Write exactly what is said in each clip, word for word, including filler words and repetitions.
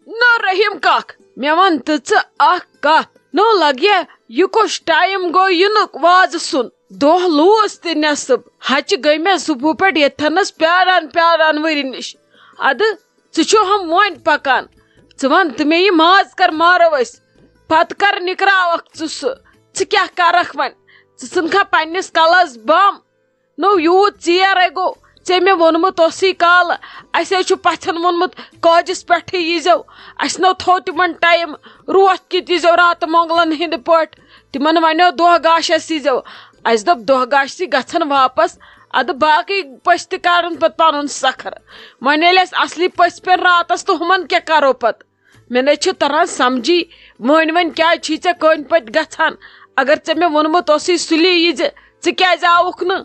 نہ رحیم کاک، مےٚ وَن تہٕ ژٕ اکھ کتھ۔ نو لگیا، یہِ کُس ٹایم گوٚو یِنُک وازٕ سُنٛد؟ دۄہ لوٗس تہِ نٮ۪صٕب۔ ہچہِ گٔے مےٚ صُبحہٕ پٮ۪ٹھ ییٚتھٮ۪نس پیاران پیاران ؤرِ نِش۔ ادٕ ژٕ چھُ ہم وۄنۍ پکان۔ ژٕ وَن تہٕ مےٚ، یہِ ماز کر مارو أسۍ؟ پتہٕ کر نِکراوکھ ژٕ سُہ؟ ژٕ کیٛاہ کرکھ وۄنۍ؟ ژٕ ژھٕنکھا پننِس کلس بم؟ نو یوٗت ژیر ہے گوٚو، ژےٚ مےٚ ووٚنمُت اوسُے کالہٕ، اَسہِ حظ چھُ پَژھٮ۪ن ووٚنمُت کاجَس پٮ۪ٹھٕے ییٖزیو۔ اَسہِ نو تھوٚو تِمَن ٹایم، روتھ کِتھ ییٖزیو راتہٕ مۄنٛگلَن ہِنٛدِ پٲٹھۍ۔ تِمَن وَنیو دۄہ گاشَس ییٖزیو۔ اَسہِ دوٚپ دۄہ گاشسٕے گژھن واپَس، اَدٕ باقٕے پٔژھۍ تہِ کَرَن پَتہٕ پَنُن سَکھر۔ وۄنۍ ییٚلہِ اَسہِ اَصلی پٔژھۍ پٮ۪ن راتَس تہٕ ہُمَن کیٛاہ کَرو پَتہٕ؟ مےٚ نَے چھُ تَران سَمجھی، وۄنۍ وۄنۍ کیٛازِ چھی ژےٚ کٔنۍ پٔتۍ گژھان؟ اگر ژےٚ مےٚ ووٚنمُت اوسُے سُلی یہِ زِ ژٕ کیٛازِ آوُکھ نہٕ؟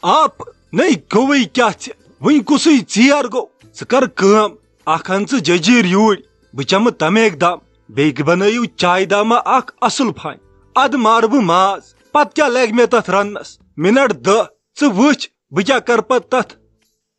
آپ، نَے گوٚوٕے کیٛاہ ژےٚ؟ وٕنۍ کُسٕے ژیر گوٚو؟ ژٕ کر کٲم، اکھ اَن ژٕ جٔجیٖر یوٗرۍ، بہٕ چَمہٕ تَمے دام، بیٚیہِ بَنٲیِو چایہِ دامہ اکھ اَصٕل پھانۍ۔ اَدٕ مارٕ بہٕ ماز، پَتہٕ کیٛاہ لَگہِ مےٚ تَتھ رَننَس؟ مِنٹ دَہ، ژٕ وٕچھ، بہٕ کیٛاہ کَرٕ پَتہٕ تَتھ؟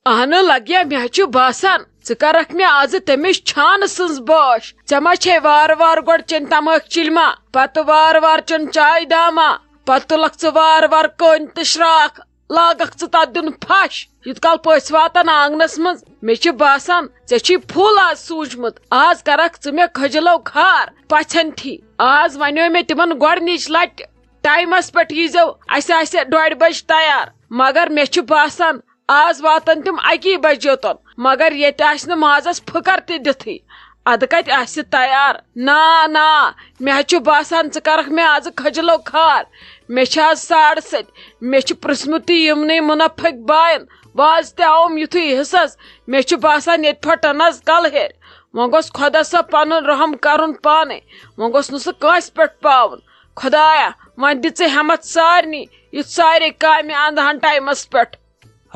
اہنہٕ لگیا، مےٚ چھُ باسان، ژٕ کرکھ مےٚ آزٕ تٔمِس چھانہٕ سٕنز باش۔ ژےٚ ما چھے وارٕ وارٕ گۄڈٕ چیٚنۍ تمٲکۍ چِلمہ، پتہٕ وارٕ وارٕ چیٚنۍ چاے دامہ، پتہٕ تُلکھ ژٕ وارٕ وارٕ کٔنۍ تہٕ شراکھ، لاگکھ ژٕ تتھ دیُن پھش۔ یوٗت کال پٔژھۍ واتن آنگنس منز، مےٚ چھُ باسان، ژےٚ چھُے پھُل آز سوٗنچمُت۔ آز کرکھ ژٕ مےٚ کھجلو کھار پژھٮ۪ن تھی۔ آز ونیو مےٚ تِمن گۄڈنِچ لٹہِ، ٹایمس پٮ۪ٹھ ییٖزیو، اسہِ آسہِ ڈۄڈِ بجہِ تیار۔ مگر مےٚ چھُ باسان، آز واتن تِم اکی بجہِ یوتن، مگر ییٚتہِ آسہِ نہٕ مازس پھٕکر تہِ دِتھٕے۔ ادٕ کتہِ آسہِ تیار؟ نا، نا، مےٚ حظ چھُ باسان، ژٕ کرکھ مےٚ آزٕ کھجلو کھار۔ مےٚ چھِ آز ساڑٕ ستہِ۔ مےٚ چھُ پرژھمُتٕے یِمنٕے منافقہٕ باین، وازٕ تہِ آوُم یُتھُے حصس۔ مےٚ چھُ باسان، ییٚتہِ پھٹن آز کلہٕ ہیرِ۔ وۄنۍ گوٚژھ خۄدا صٲب پنُن رحم کرُن پانے۔ وۄنۍ گوٚژھ نہٕ سُہ کٲنٛسہِ پٮ۪ٹھ پاوُن۔ خۄدایا، وۄنۍ دِ ژٕ ہٮ۪متھ سارنٕے، یُتھ سارے کامہِ اندہن ٹایمس پٮ۪ٹھ۔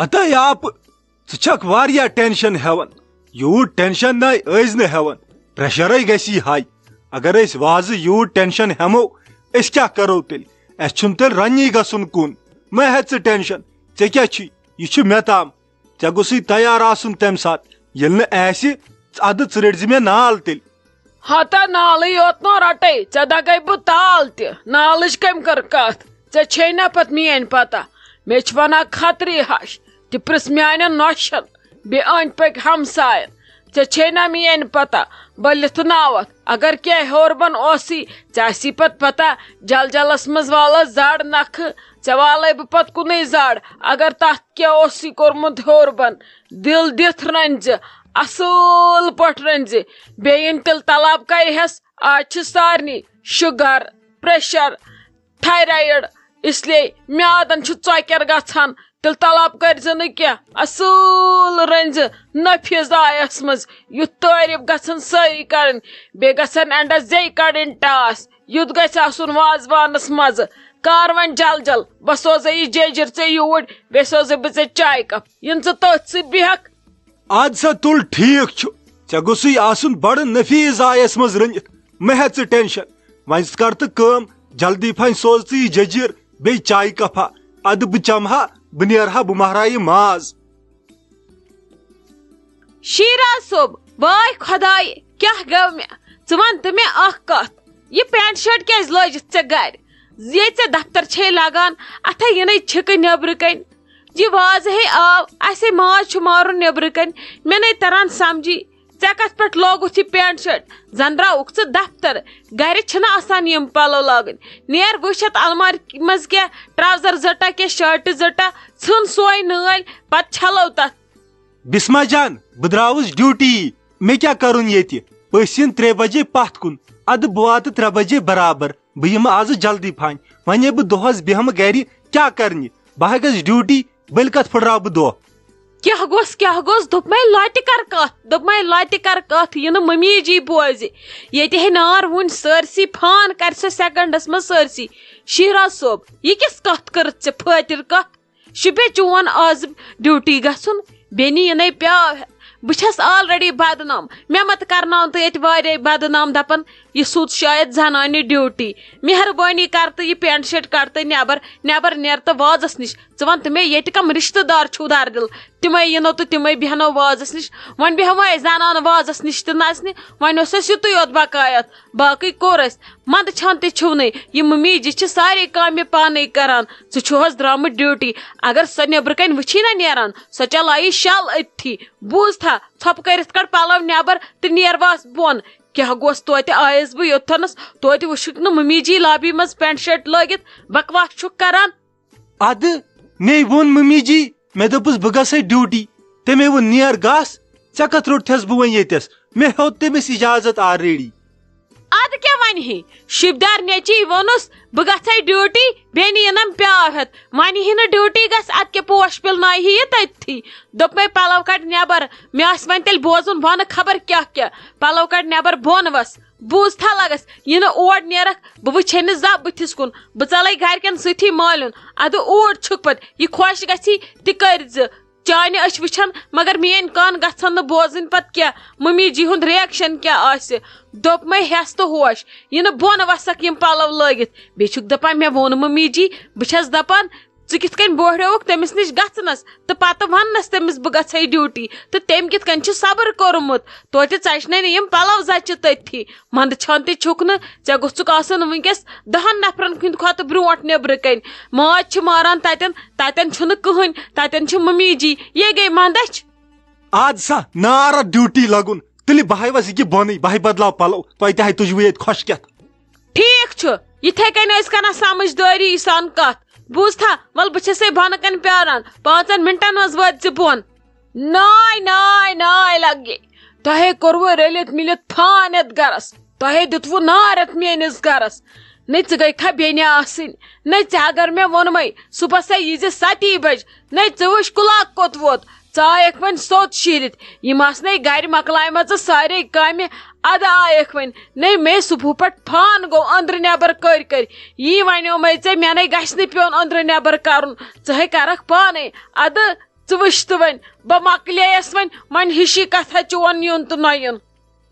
ہتے آپہٕ، ژٕ چھکھ واریاہ ٹینشن ہٮ۪وان۔ یوٗت ٹینشن نَے ٲسۍ نہٕ ہٮ۪وان۔ پریشرے گژھی ہاے۔ اگر أسۍ وازٕ یوٗت ٹینشن ہٮ۪مو، أسۍ کیٛاہ کرو تیٚلہِ؟ اَسہِ چھُنہٕ تیٚلہِ رننی گژھُن کُن۔ مہ ہےٚ ژٕ ٹینشن۔ ژےٚ کیٛاہ چھی؟ یہِ چھُ مےٚ تام۔ ژےٚ گوٚژھُے تیار آسُن تَمہِ ساتہٕ۔ ییٚلہِ نہٕ آسہِ، ادٕ ژٕ رٔٹۍ زِ مےٚ نال تیٚلہِ۔ ہتا نالٕے یوت نہ رٹے، ژےٚ دگے بہٕ تال تہِ۔ نالٕچ کٔمۍ کٔر کتھ؟ ژےٚ چھے نہ پتہٕ میٲنۍ پتہ۔ مےٚ چھِ ونان خطری ہش، تہِ پرژھ میانٮ۪ن نۄشن، بیٚیہِ أنٛدۍ پٔکۍ ہمساین۔ ژےٚ چھے نہ میٲنۍ پتہ، بٔلِتھ ناوتھ۔ اگر کینٛہہ ہیوٚر بۄن اوسُے، ژےٚ آسی پتہٕ پتہ، جل جلس منٛز والس زڑ نکھٕ، ژےٚ والے بہٕ پتہٕ کُنُے زڑ۔ اگر تتھ کیٛاہ اوسُے کوٚرمُت ہیوٚر بۄن، دِل دِتھ رٔنۍ زِ، اصل پٲٹھۍ رٔنۍ زِ۔ بیٚیہِ یِن تیٚلہِ طلب کرِ ہٮ۪س، آز چھِ سارنٕے شُگر، پریشر، تھایرایڈ، اس لیے میادن چھُ ژۄکیر گژھان۔ تیٚلہِ طلب کٔرۍ زِ نہٕ کینٛہہ، اصل رٔنۍ زِ نفیس آیس منٛز، یُتھ تعریف گژھن سٲری کرٕنۍ۔ بیٚیہِ گژھن اینڈس زے کڑٕنۍ ٹاس، یُتھ گژھِ آسُن وازوانس مزٕ۔ کر وۄنۍ جل جل، بہٕ سوزے یہِ جیجر ژےٚ یوٗرۍ، بیٚیہِ سوزے بہٕ ژےٚ چاے کپ، یِن ژٕ تٔتھۍ سۭتۍ بیٚہکھ۔ اد سا تُل، ٹھیٖک چھُ، ژےٚ گوٚژھُے آسُن بڑٕ نفیس آیس منٛز رٔنِتھ۔ مہ ہےٚ ژٕ ٹینشن۔ وۄنۍ ژٕ کر تہٕ کٲم، جلدی پہن سوز ژٕ یہِ جٔجیٖر بیٚیہِ چایہِ کپھا۔ ادٕ بہٕ چمہٕ ہا، بہٕ نیرٕ ہا، بہٕ مہراوٕ یہِ ماز۔ شیراز صٲب، واے خۄداے، کیٛاہ گوٚو مےٚ؟ ژٕ وَن تہٕ مےٚ اکھ کتھ، یہِ پینٹ شٲٹ کیٛازِ لٲجِتھ ژےٚ گرِ؟ ییٚتہِ ژےٚ دفتر چھے لگان، اتھے یِنَے چھِکہٕ نیبرٕ کنۍ۔ یہِ وازٕ ہے آو، اسے ماز چھُ مارُن نیبرٕ کنۍ۔ مےٚ نے تران سمجھی، ژےٚ کتھ پٮ۪ٹھ لوگُتھ یہِ پینٹ شٲٹ؟ زن درٛاوُکھ ژٕ دفتر، گرِ چھِنہٕ آسان یِم پلو لاگٕنۍ۔ نیر وٕچھ اتھ المارِ منٛز کینٛہہ ٹراوزر زٔٹا، کینٛہہ شٲٹہِ زٔٹا، ژھٕن سۄے نٲلۍ، پتہٕ چھلو تتھ۔ بسمہ جان، بہٕ درٛاوُس ڈیوٹی، مےٚ کیٛاہ کرُن ییٚتہِ؟ پٔژھۍ یِن ترٛےٚ بجے پتھ کُن، ادٕ بہٕ واتہٕ ترٛےٚ بجے برابر۔ بہٕ یِمہٕ آزٕ جلدی پہن۔ وۄنۍ ہے بہٕ دۄہس بیہمہٕ گرِ، کیٛاہ کرنہِ؟ بہٕ ہا گژھٕ ڈیوٹی، بٔلۍ کتھ پھٕٹراوٕ بہٕ دۄہ؟ کیٛاہ گوٚژھ، کیٛاہ گوٚژھ؟ دوٚپمَے لۄتہِ کر کتھ، دوٚپمَے لۄتہِ کر کتھ، یِنہٕ مٔمی جی بوزِ۔ ییٚتہِ ہے نار وُنہِ سٲرسٕے، فان کرِ سۄ سیکنڈس منٛز سٲرسٕے۔ شیراز صٲب، یہِ کِژھ کتھ کٔرٕتھ ژےٚ فٲطر کتھ؟ شُبے چون آز ڈیوٹی گژھُن، بیٚنہِ یِنَے پیاو ہٮ۪تھ۔ بہٕ چھَس already بدنام۔ مےٚ مہ تہٕ کرناوَن تُہۍ ییٚتہِ واریاہ بدنام، دَپان، "یہِ سُہ چھُ شاید زنانہِ ڈیوٹی۔ مہربٲنی کر تہٕ یہِ پینٹ شٲٹ کڑ تہٕ نٮ۪بر، نٮ۪بر نیر تہٕ وازَس نِش۔ ژٕ وَن تہٕ مےٚ، ییٚتہِ کم رِشتہٕ دار چھُو دردِل؟ تِمے یِنو تہٕ تِمے بیٚہنو وازَس نِش۔ وۄنۍ بیٚہمو أسۍ زنانہٕ وازَس نِش تہٕ نَژنہِ۔ وۄنۍ اوس اَسہِ یُتُے یوت بقایت، باقٕے کوٚر اَسہِ۔ منٛدٕ چھان تہِ چھُو نہٕ، یہِ ممی جی چھِ سارے کامہِ پانے کران۔ ژٕ چھُہس درٛامُت ڈیوٹی۔ اگر سۄ نیٚبرٕ کنۍ وٕچھی نا نیران، سۄ چلایی شل أتھی۔ بوٗز تھا، ژھۄپہٕ کٔرِتھ کڑ پلو نٮ۪بر تہٕ نیر واس بۄن۔ کیٛاہ گوس توتہِ؟ آیس بہٕ یوٚتتھنس، توتہِ وٕچھُکھ نہٕ ممی جی لابی منٛز پینٹ شٲٹ لٲگِتھ بکواس چھُکھ کران۔ ادٕ، مے ووٚن ممی جی، مےٚ دوٚپُس بہٕ گژھے ڈیوٹی۔ تٔمۍ ووٚن، "نیر گژھ، ژےٚ کتھ روٚٹتھس بہٕ وۄنۍ ییٚتس؟ مےٚ ہیوٚت تٔمِس اجازت already۔" ادٕ کیٛاہ ونہِ ہے؟ شِبدار نیٚچی ووٚنُس، "بہٕ گژھے ڈیوٹی، بیٚنہِ یِنم پیاو ہٮ۪تھ۔" ونہِ ہے نہٕ ڈیوٹی گژھ، ادٕ کیٛاہ پوش پِلنایہِ ہے یہِ تٔتھی۔ دوٚپمَے، "پلو کڑ نٮ۪بر۔" مےٚ آسہِ وۄنۍ تیٚلہِ بوزُن بۄنہٕ خبر کیٛاہ کیٛاہ۔ پلو کڑ نٮ۪بر بۄن وس۔ بوٗز تھا لگس، یہِ نہٕ اور نیرکھ، بہٕ وٕچھے نہٕ زانٛہہ بٕتھِس کُن۔ بہٕ ژلے گرِکٮ۪ن سۭتی مالیُن۔ ادٕ اوٗرۍ چھُکھ پتہٕ، یہِ خۄش گژھی تہِ کٔرۍ زِ۔ چانہِ أچھ وٕچھن، مگر میٲنۍ کان گژھن نہٕ بوزٕنۍ پتہٕ کینٛہہ، ممی جی ہُنٛد reaction کیٛاہ آسہِ۔ دوٚپمَے، "ہٮ۪س تہٕ ہوش، یہِ نہٕ بۄن وسکھ یِم پلو لٲگِتھ۔" بیٚیہِ چھُکھ دپان، "مےٚ ووٚن ممی جی۔" بہٕ چھَس دپان، ژٕ کِتھ کٔنۍ بوہریووُکھ تٔمِس نِش گژھنس تہٕ پتہٕ وننس تٔمِس بہٕ گژھے ڈیوٹی، تہٕ تٔمۍ کِتھ کٔنۍ چھُ صبر کوٚرمُت؟ توتہِ ژچنے نہٕ یِم پلو زچہِ تٔتھی۔ منٛدٕ چھان تہِ چھُکھ نہٕ، ژےٚ گوٚژھُکھ آسُن وٕنکیٚس دہن نفرن ہٕنٛدِ کھۄتہٕ برونٹھ نیبرٕ کنۍ۔ ماز چھِ ماران تتٮ۪ن، تتٮ۪ن چھُنہٕ کٕہٕنۍ، تتٮ۪ن چھِ ممی جی۔ یے گٔے منٛدچھ۔ اد سا، نار اتھ ڈیوٹی لگُن۔ تُلہِ بہٕ ہاے وس یہِ کہِ بۄنٕے، بہٕ ہاے بدلاو پلو، تۄہہِ تہِ ہاے تُجوٕ ییٚتہِ خۄش کیتھ۔ ٹھیک چھُ، یِتھے کٔنۍ ٲسۍ کران سمجھدٲری سان کتھ۔ بوٗز تھا، ول بہٕ چھسے بۄنہٕ کنہِ پیاران، پانٛژن منٹن منٛز وٲتۍ زِ بۄن۔ ناے، ناے، ناے لگے، تۄہے کوٚروٕ رٔلِتھ مِلِتھ فان یتھ گرس، تۄہے دیُتوٕ نار یتھ میٲنِس گرس۔ نٔے ژٕ گٔے کھا بیٚنہِ آسٕنۍ، نٔے ژےٚ اگر مےٚ ووٚنمَے، صُبحس ہے یی زِ ستی بجہِ، نٔے ژٕ وٕچھ کُلاک کوٚت ووت، ژٕ آیکھ وۄنۍ سوٚت شیٖرِتھ۔ یِم آسنے گرِ مۄکلایمژٕ سارے کامہِ، ادٕ آیکھ وۄنۍ۔ نٔے مے صُبحہٕ پٮ۪ٹھ فان گوٚو أنٛدرٕ نٮ۪بر کٔرۍ کٔرۍ۔ یی ونیومے ژےٚ، مےٚ نے گژھِ نہٕ پیوٚن أنٛدرٕ نٮ۪بر کرُن، ژٕ ہے کرکھ پانے۔ ادٕ ژٕ وٕچھ تہٕ وۄنۍ، بہٕ مۄکلییس وۄنۍ، وۄنۍ ہِشی کتھا چون یُن تہٕ نہ یُن۔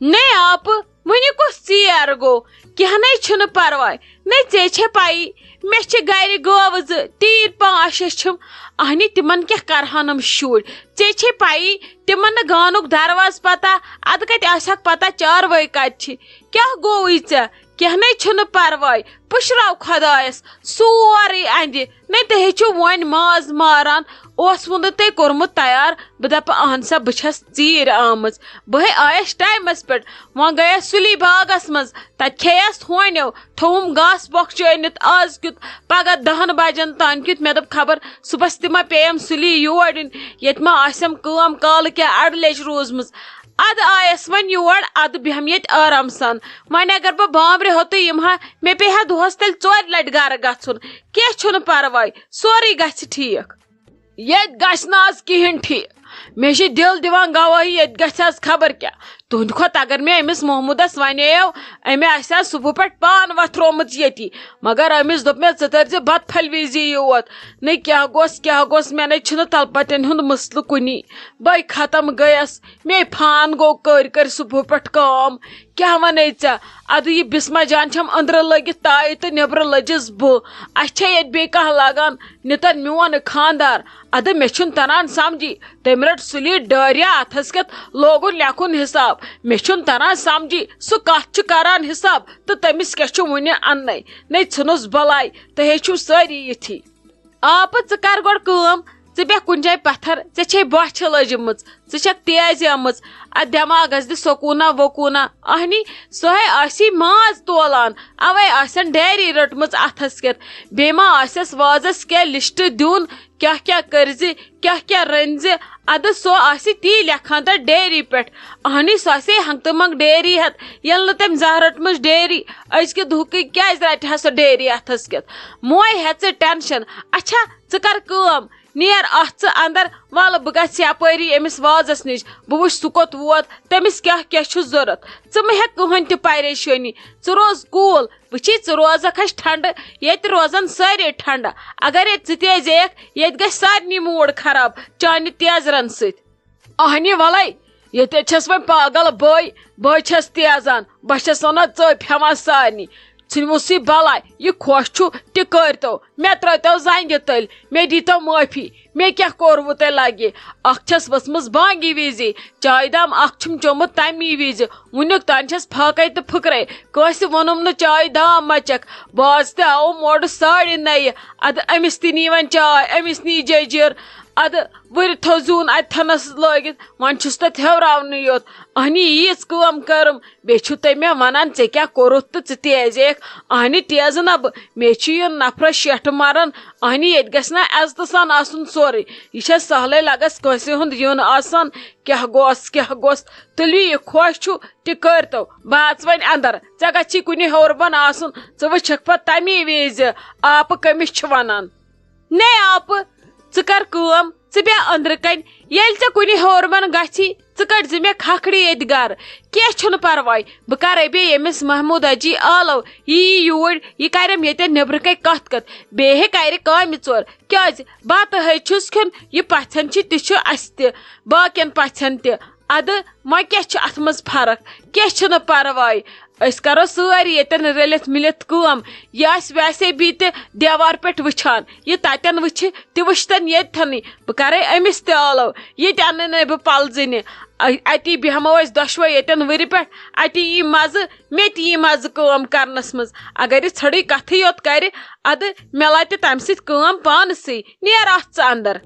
نے آپہٕ، وُنہِ کُس ژیر گوٚو؟ کینٛہہ نے چھُنہٕ پرواے۔ نے ژےٚ چھے پَیی، مےٚ چھِ گرِ گٲوٕ زٕ، تیٖرۍ پانٛژھ شےٚ چھِم۔ اہنہِ، تِمن کیٛاہ کرہانم شُرۍ؟ ژےٚ چھے پَیی، تِمن نہٕ گانُک دروازٕ پتہ، ادٕ کتہِ آسہِ ہکھ پتہ چاروٲے کتہِ چھِ؟ کیٛاہ گوٚوُے ژےٚ؟ کینٛہہ نے چھُنہٕ پرواے، پُشراو خۄدایس سورُے اندِ۔ نے تُہۍ ہے چھِو وۄنۍ ماز ماران، اوسوٕ نہٕ تۄہہِ کوٚرمُت تیار۔ بہٕ دپہٕ، اہن سا، بہٕ چھس ژیٖرۍ آمٕژ، بہٕ ہے آیس ٹایمس پٮ۪ٹھ۔ وۄنۍ گٔیس سُلی باغس منٛز، تتہِ کھیٚیس ہونیو، تھووُم گاسہٕ بۄکھچٲنِتھ۔ از کیُتھ پگاہ دہن بجن تام کیُتھ، مےٚ دوٚپ، خبر صُبحس تہِ ما پیٚیم سُلی یور یُن، ییٚتہِ ما آسٮ۪م کٲم کالہٕ کیٛاہ اڑٕ لیٚجہِ روٗزمٕژ۔ ادٕ آیس وۄنۍ یور، ادٕ بیٚہم ییٚتہِ آرام سان۔ وۄنۍ اگر بہٕ بامبرِ ہوتُے یِمہٕ ہا، مےٚ پیٚیہِ ہا دۄہس تیٚلہِ ژورِ لٹہِ گرٕ گژھُن۔ کینٛہہ چھُنہٕ پرواے، سورُے گژھِ ٹھیٖک۔ ییٚتہِ گژھِ نہٕ از کِہیٖنۍ ٹھیٖک۔ مےٚ چھِ دِل دِوان گوٲہی، ییٚتہِ گژھِ از خبر کیٛاہ۔ تُہنٛدِ کھۄتہٕ اگر مےٚ أمِس محمودس ونیو، أمۍ آسہِ ہا صُبحہٕ پٮ۪ٹھ پان وۄتھرومُت ییٚتی، مگر أمِس دوٚپ مےٚ، "ژٕ تٔرزِ بتہٕ پھلہِ وِزی یوت۔" نَے کیٛاہ گوٚژھ، کیٛاہ گوٚژھ، مےٚ نَے چھُنہٕ تلپتٮ۪ن ہُنٛد مسلہٕ کُنی۔ بے ختم گٔیس، مے فان گوٚو کٔرۍ کٔرۍ صُبحہٕ پٮ۪ٹھ کٲم۔ کیٛاہ ونے ژےٚ؟ ادٕ یہِ بسمہ جان چھم أنٛدرٕ لٔگِتھ تایہِ تہٕ نیٚبرٕ لٔجِس بہٕ۔ اسہِ چھا ییٚتہِ بیٚیہِ کانٛہہ لگان؟ نِتن میون خاندار۔ ادٕ مےٚ چھُنہٕ تران سمجھی۔ تٔمۍ رٔٹ سُلی ڈٲریا اتھس کٮ۪تھ، لوگُن لیکھُن حساب۔ مےٚ چھُنہٕ تران سمجھی، سُہ کتھ چھُ کران حساب تہٕ تٔمِس کیٛاہ چھُ وُنہِ اننَے۔ نے ژھٕنُس بلاے، تُہۍ ہے چھِو سٲری یِتھی۔ آپہٕ، ژٕ کر گۄڈٕ کٲم، ژٕ بیٚہہ کُنہِ جایہِ پتھر، ژےٚ چھے بۄچھِ لٔجمٕژ، ژٕ چھکھ تیزیمٕژ، اتھ دٮ۪ماغس دِ سکوٗنا وکوٗنا۔ اہنی، سۄ ہے آسی ماز تولان، اوے آسن ڈیری رٔٹمٕژ اتھس کٮ۪تھ۔ بیٚیہِ ما آسٮ۪س وازس کینٛہہ لسٹ دیُن، کیٛاہ کیٛاہ کٔرزِ، کیٛاہ کیٛاہ رٔنزِ؟ ادٕ سۄ آسہِ تی لیکھان تتھ ڈیری پٮ۪ٹھ۔ اہنی، سۄ آسہِ ہنگتہٕ منٛگ ڈیری ہٮ۪تھ، ییٚلہِ نہٕ تٔمۍ زانٛہہ رٔٹمٕژ ڈیری۔ أزکہِ دُہکہِ کیٛازِ رٹہِ ہا سۄ ڈیری اتھس کٮ۪تھ؟ موے، ہٮ۪ہ ژٕ ٹینشن۔ اچھا، ژٕ کر کٲم، نیر اتھ ژٕ اندر، ولہٕ بہٕ گژھٕ یپٲری أمِس وازس نِش، بہٕ وٕچھٕ سُہ کوٚت ووت، تٔمِس کیٛاہ کیٛاہ چھُ ضروٗرت۔ ژٕ مہٕ ہیٚکھ کٕہٕنۍ تہِ پریشٲنی، ژٕ روز cool۔ وٕچھی، ژٕ روزکھ اَسہِ ٹھنڈٕ، ییٚتہِ روزن سٲری ٹھنڈٕ۔ اگر ییٚتہِ ژٕ تیزیکھ، ییٚتہِ گژھِ سارنٕے موٗڈ خراب چانہِ تیزرن سۭتۍ۔ اہنہِ ولے، ییٚتہِ چھَس وۄنۍ پاگل بٔے، بٔے چھَس تیزان، بہٕ چھَس وَنان ژٔپۍ ہٮ۪وان سارنٕے۔ ژھٕنمُسٕے بلاے، یہِ خۄش چھُ تہِ کٔرۍتو، مےٚ ترٛٲوۍتو زنٛگہِ تٔلۍ، مےٚ دیٖتو معٲفی، مےٚ کیٛاہ کوٚروٕ تۄہہِ لگہِ؟ اکھ چھَس ؤژھمٕژ بانگہِ وِزِ، چایہِ دام اکھ چھُم چوٚمُت تَمی وِزِ، وُنیُک تام چھَس فاقے تہٕ پھُکرے، کٲنٛسہِ ووٚنُم نہٕ چایہِ دام مہ چکھ، باز تہِ آوُم اورٕ ساڑِ نَیہِ، اَدٕ أمِس تہِ نی وۄنۍ چاے، أمِس نی جٔجیٖر، اَدٕ وٕرِ تھوٚو زیُن اَتہِ تھَنَس لٲگِتھ، وۄنۍ چھُس تَتھ ہیوٚراونٕے یوت۔ اَہنہِ ییٖژ کٲم کٔرٕم، بیٚیہِ چھُو تُہۍ مےٚ وَنان، "ژےٚ کیٛاہ کوٚرُتھ تہٕ ژٕ تیزیکھ؟" اَہنہِ تیزٕ نہ بہٕ، مےٚ چھُ یہِ نفرت شیٹھٕ مَران۔ اَہنہِ ییٚتہِ گژھِ نہ عزتہٕ سان آسُن سورُے۔ یہِ چھےٚ سہلٕے لگس کٲنٛسہِ ہُنٛد یُن آسان۔ کیٛاہ گوٚژھ، کیٛاہ گوٚژھ؟ تُلِو یہِ خۄش چھُو تہِ کٔرۍتو۔ بہٕ اژٕ وۄنۍ اندر۔ ژےٚ گژھی کُنہِ ہیوٚر بۄن آسُن، ژٕ وٕچھکھ پتہٕ تَمی وِزِ آپہٕ کٔمِس چھِ وَنان۔ نے آپہٕ، ژٕ کر کٲم، ژٕ بیٚہہ أنٛدرٕ کنۍ۔ ییٚلہِ ژےٚ کُنہِ ہیوٚر بۄن گژھی، ژٕ کڑ زِ مےٚ کھکھڑِ ییٚتہِ گرٕ۔ کینٛہہ چھُنہٕ پرواے، بہٕ کرے بیٚیہِ ییٚمِس محموٗد اجی آلو، یہِ یی یوٗرۍ، یہِ کرٮ۪م ییٚتٮ۪ن نیٚبرٕ کنۍ کتھ کتھ، بیٚیہِ ہے کرِ کامہِ ژور۔ کیازِ؟ بتہٕ ہے چھُس کھیوٚن، یہِ پژھٮ۪ن چھِ، تہِ چھُ اسہِ تہِ، باقین پژھٮ۪ن تہِ۔ ادٕ وۄنۍ کیٛاہ چھُ اتھ منٛز فرق؟ کینٛہہ چھُنہٕ پرواے، أسۍ کرو سٲری ییٚتٮ۪ن رٔلِتھ مِلِتھ کٲم۔ یہِ آسہِ ویسے بی تہِ دیوار پٮ۪ٹھ وٕچھان، یہِ تتٮ۪ن وٕچھِ، تہِ وٕچھتن ییٚتٮ۪نٕے۔ بہٕ کرے أمِس تہِ آلو، ییٚتہِ انہٕ نَے بہٕ پلزٕنہِ۔ ا-، اتی بیٚہمو أسۍ دۄشوے ییٚتٮ۪ن وٕرِ پٮ۪ٹھ، اتی یی مزٕ، مےٚ تہِ یی مزٕ کٲم کرنس منٛز۔ اگر یہِ ژھٔڑٕے کتھٕے یوت کرِ، ادٕ مےٚ لتہِ تمہِ سۭتۍ کٲم پانسٕے۔ نیر اتھ ژٕ اندر۔